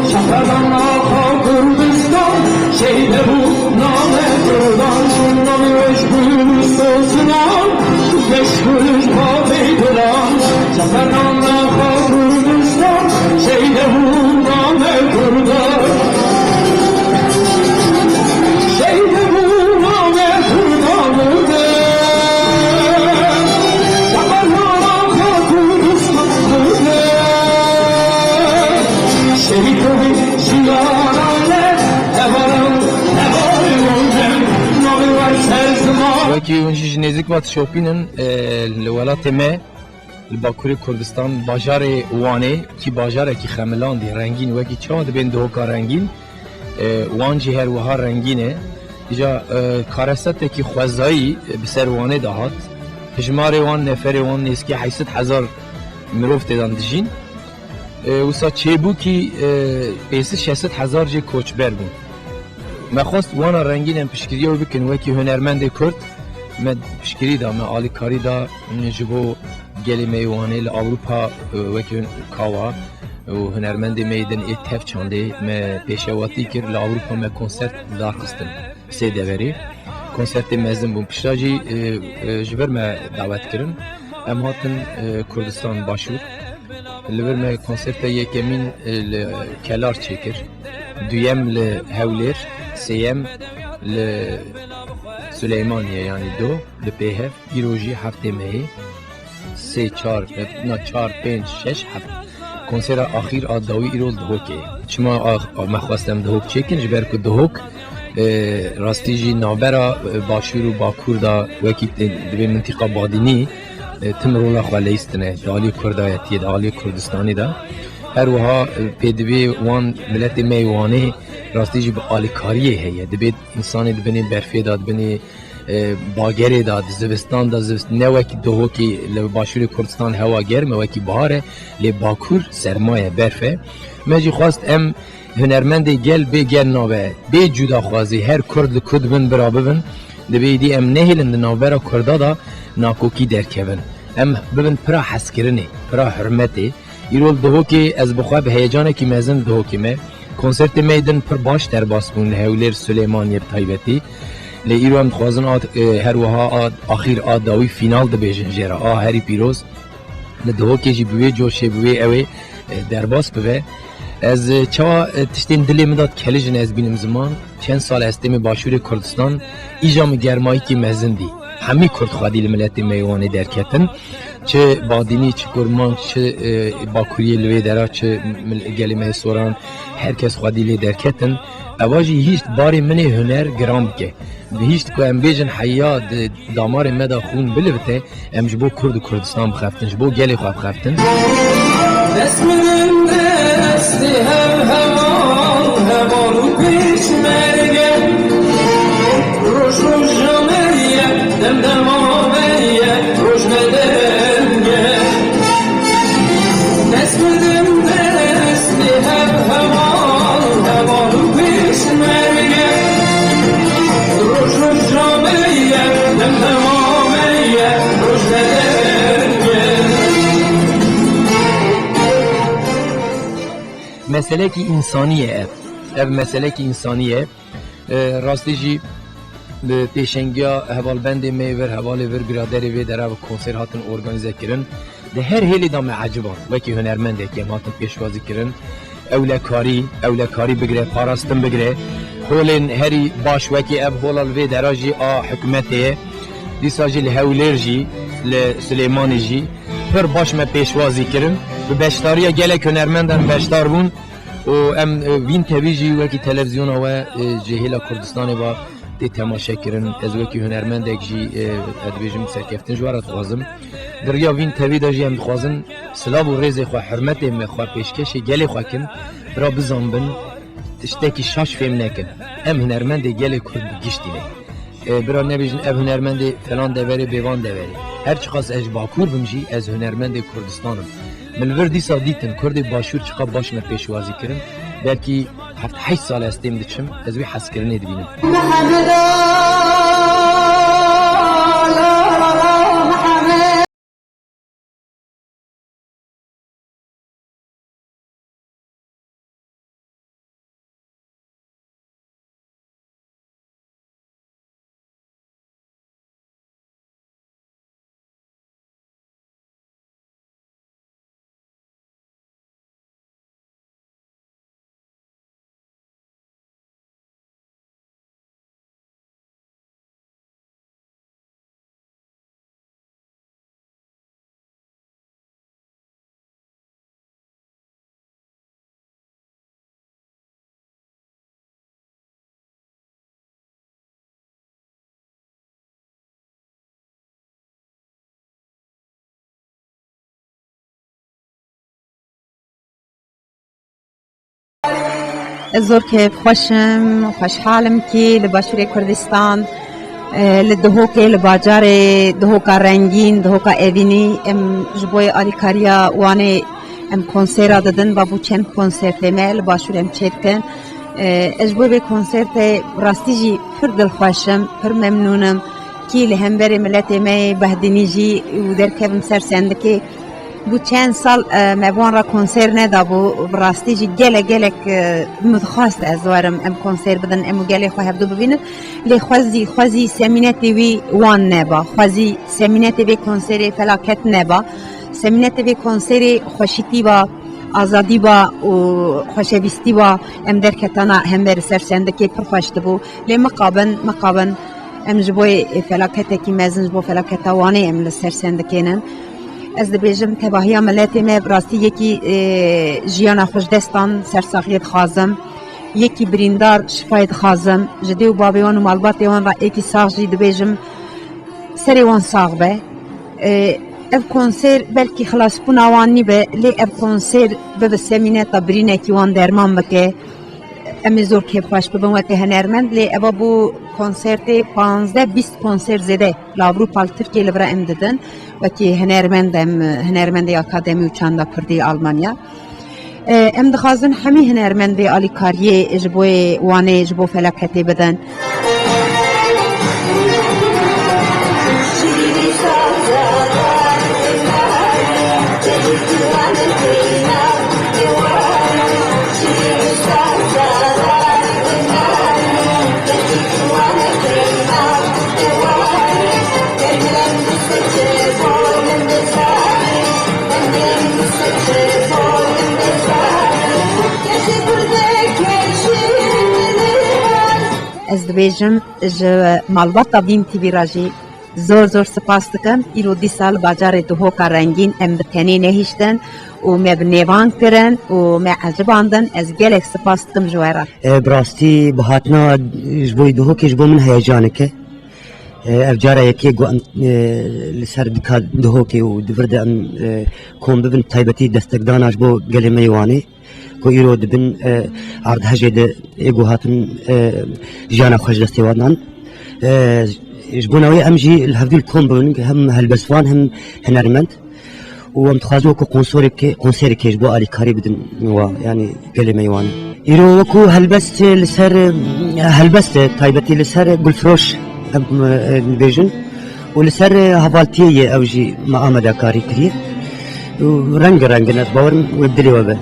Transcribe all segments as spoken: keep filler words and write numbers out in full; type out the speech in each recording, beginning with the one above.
Şeferdan axa Kurdistan, şehîd bû name Kurdan, navê wê ji Gulîsto ziman, beş kuruş bavê Gulan. Şeferdan axa Kurdistan, şehîd bû name Kurdan. Şehîd bû name Kurdan. Şeferdan axa Kurdistan. Şehîd bû. Wekî hûn jî ji nêzik ve dişopînin, e, li welatê me, li Bakurê Kurdistan, bajarê Wanê, kî bajarekî xemilandî, rengîn, wekî çawa dibên dihoka rengîn, e, Wan jî her wiha rengîn e. Îja, e, karesetekî xwezayî, e, bi ser Wanê de hat. Hijmarê wan, neferê wan nêzîkî heyşt sed hezar mirov têdan dijîn. E, wisa çêbûkî, e, pênc sed şeş sed hezar jê koçber bûn. Me xwest wana rengîn em piştgiriya wî bikin wekî hunermendê Kurd. Me piştgirî da, me alîkarî da, m, ji bo gelê me yê Wanê li Ewropa, e, wekî kawa û hunermendê me yê din ê tev çandê me pêşewatî kir, li Ewropa me konsert darxistin. Sê deverê konsertê mezin bûn. Pişta jî, e, e, ji vir me dawet kirin. Em hatin, e, Kurdistan Başûr. Li vir me konserta yekemîn, e, li Kelar çêkir. Duyem li Hewlêr, sêyem li Silêmaniyê, yanî do, li Pêhev. Îro jî heftê mehê. Sê, çar, na çar, pênc, şeş, heft. Konsera axîr a dawî îro li Dihokê. Çima a, a me xwest em Dihok çêkin? Ji ber ku Dihok, e, rastî jî navbera, e, Başûr û Bakur da wekî, e, divê mintîqa Badînî, e, tim rola xwe leyîstine di alî Kurdayetiyê de, alî Kurdistanî de. Her wiha, e, pêdivê wan miletê me yê Wanê rastî jî bi alîkariyê heye. Dibê însanê di binê berfê de, di binê e, bagerê de, di zivistan de, zivist-, ne wekî Dihokê li Başûrê Kurdistan hewa germ e, wekî bahar e, lê Bakur serma ye, berf e. Me jî xwest em hunermendê gel bê gel nabe, bê cudaxwazî, her Kurd li ku dibin bira bibin, divê êdî em nehêlin di navbera Kurda de nakokî derkevin. Em bibin pira hezkirinê, pira hurmetê, Îro li Dihokê ez bi xwe bi heyecanekî mezin li Dihokê me. Konsertê me yê din pir baş derbas bûn li Hewlêr, Silêmaniyê bi taybetî. Lê îro em dixwazin a, e, her wiha a axîr a dawî fînal dibêjin jê re. A herî pîroz li Dihokê jî bi wê coşê, bi wê ewê, e, derbas bibe. Ez, e, çawa, e, tiştên dilê min de dikelijin ez bînim ziman. Çend sal ez têmê Başûrê Kurdistan, îja min germayîkî mezin dî. Hemî Kurd xwedî li miletê me yê Wanê derketin. Çi Badînî, çi Kurmanc, çi, e, Bakuriyê li wê dera, çi mil-, gelê me yê Soran, her kes xwedî lê derketin. Eva jî hîşt barê min ê huner giran bike. Bi hîşt ku em bêjin heya di damarê me de xûn bilivite, em ji bo Kurd û Kurdistan bixeftin, ji bo gelê xwe bixeftin. Dest bidin destê hev heval, heval û pêşmerge. Roj roja me ye, dem dema me ye, roj me derenge. Dest bidin destê hev heval, heval û pêşmerge. Roj roja me ye, dem dema me ye, roj me derenge. Meselekî însanî ye ev. Ev meselekî însanî ye. E, rastî jî bi pêşengiya hevalbendê me yê vir, hevalê vir, biraderê vê dera bi konser hatin organîze kirin. Di her hêlê de me eciban, wekî hunermendekî em hatin pêşwazî kirin. Ewlekarî, ewlekarî bigire, parastin bigire. Holên herî baş wekî ev hola li vê dera jî a hikûmetê ye. Dîsa jî li Hewlêr jî, li Silêmanê jî pir baş me pêşwazî kirin. Bi beşdariya gelek hunermendan beşdar bûn. û em, e, vîn tevî jî wekî televîzyona we, e, ji hêla Kurdistanê ve tê temaşe kirin. Ez wekî hunermendek jî, e, ez dibêjim serkeftin ji we re dixwazim. Di riya vîn tevî de jî em dixwazin silav û rêzê xwe, hurmetê me xwe pêşkêşê gelê xwe kin, bira bizanbin, tiştekî şaş fêm nekin. Em hunermendê gelê Kurd bi giştî ne. E, bira nebêjin ev hunermendê felan deverê bê van deverê. Her çiqas ez ji Bakur bim jî, ez hunermendê Kurdistan im. Min li vir dîsa dîtin, Kurdê Başûr çiqa baş me pêşwazî kirin. Belkî heft heşt sal ez têm diçim, ez wê hezkirinê dibînim. Ez zor kêfxweş im, xweşhal im kî li Başûrê Kurdistan, e, li Duhokê, li bajarê Duhoka Rengîn, Duhoka Evînî, em ji bo alîkariya Wanê em konsera didin, va bû çend konsertê me li Başûr em çêdikin. E, ez ji bo vê konsertê rastî jî pir dilxweş im, pir memnûn im kî li hemberê miletê me yê Behdînî jî û derkevim ser sendikê. Bû çend sal, e, me bi wan re konser nedabû. Bi rastî jî gelek, gelek, e, min dixwest ez werim, em konser bidin, em û gelê xwe hevdu bibînin. Lê xwezî, xwezî semînetê wî wan neba. Xwezî semînetê vê konserê felaket neba. Semînetê vê konserê xweşîtî ba, azadî ba û xweşevîstî ba. Em derketana hember ser sendikê pir xweş dibû. Lê mixabin, mixabin. Em ji bo, e, felaketekî mezin, ji bo felaketa Wanê em li ser sendikê ne. Ez dibêjim, tevahiya miletê me bi rastî yekî, e, jiyana xwe ji dest dan, sersaxiyê dixwazim. Yekî birîndar şifayê dixwazim. Ji dê û bavê wan û malbatê wan re êkî sax jî dibêjim, serê wan sax be. E, ev konser belkî xilasbûna wan nîbe, lê ev konser bibe semîneta birînekî wan derman bike. Em ê zor kêfxweş bibin weke hunermend, lê eva bû konsertê panzdeh bîst konser zêde li Ewropa, li Tirkiyê li vir em didin. Wekî hunermend em, hunermendê Akademî û Çanda Kurdî Almanya. E, em dixwazin hemî hunermend vê alîkariyê ji bo Wanê, ji bo felaketê bidin. Ez dibêjim ji malbata Vîn T V re jî zor zor spas dikim. Îro dîsa li bajarê Duhoka Rengîn em bi tenê nehiştin û me bi nêvan kirin û me ecibandin. Ez gelek spas dikim ji we re. E, bi rastî bi hatina ji bo Duhokê ji bo min heyecanek e. E, ev cara yekê ku em, e, li ser dika Duhokê û di vir de em, e, kom bibin, taybetî destekdana ji bo gelê me yê Wanê, ku îro dibin, e, erdhejê de ê ku hatin, e, jiyana xwe ji destê wan dan. E, ji bona wê em jî li hevdû li kom bibin, hem helbestvan hem hunermend. Û em dixwazin wekî konserekê, konserekê ji bo alîkarî bidin wa, yanî gelê me yê Wanê. Îro wekî helbest li ser, helbest e, taybetî li ser Gulfiroş em, e, dibêjin. Û li ser, e, hevaltiyê ye, ew jî me amadekarî kiriye. Û reng reng in, ez bawer im wê bi dilê we be.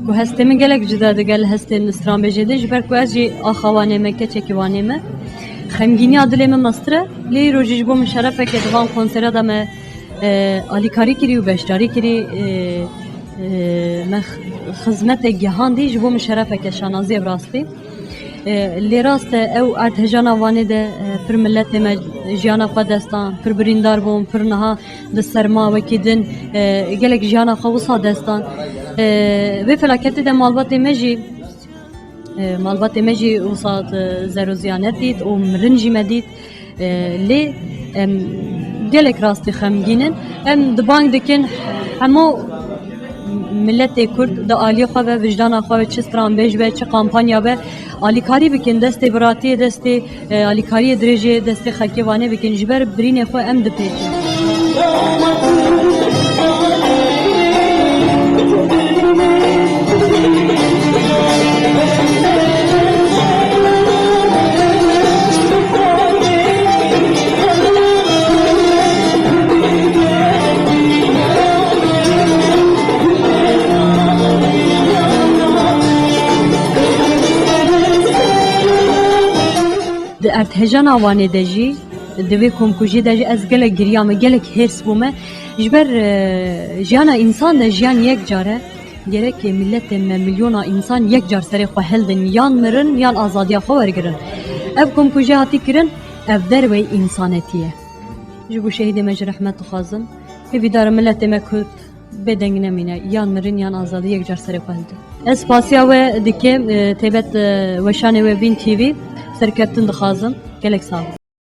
Ku hestê min gelek cuda digel hestên stranbêjê de, ji ber ku ez jî axa Wanê me, keçekî Wanê me. Xemgîniya dilê min mestir e, lê îro jî ji bo min şerefeke di van konsera de me, e, alîkarî kirî û beşdarî kirî, e, e, me x-, xizmetê gihandî, ji bo min şerefeke, şanazî ye bi rastî. E, lê rast e, ew erdhejana Wanê de, e, pir miletê me jiyana xwe dest dan, pir birîndar bûn, pir niha di serma wekî din, e, gelek jiyana xwe wisa dest dan. E, vê felaketê de malbatê me jî, e, malbatê me jî wisa, e, zer û ziyanet dît û mirin jî me dît. E, lê em gelek rastî xemgîn in. Em di bang dikin hemû miletê Kurd di aliyê xwe ve, vijdana xwe ve, çi stranbêj be, çi kampanya be, alîkarî bikin, destê biratiyê, destê, e, alîkariyê dirêjê destê xelkê Wanê bikin. Ji ber birînê xwe em dipêçin. Di erdhejana Wanê de jî, di vê komkujiyê de jî ez gelek giriyame, gelek hêrs bûme. Ji ber, e, jiyana însan de jiyan yek car e. Gerek miletê me, milyona însan yek car serê xwe hildin, yan mirin, yan azadiya xwe wergirin. Ev komkujî hatî kirin, Ev derwey însanetî ye. Ji bo şehîdê me jî rehmet dixwazim. Hêvîdar im miletê me Kurd bêdeng nemîne. Yan mirin yan azadî yek car serê xwe hildin. Ez spasiya we dikim, e, taybet, e, weşanê we Vîn T V serkeftin dixwazim. Gelek sağ olun.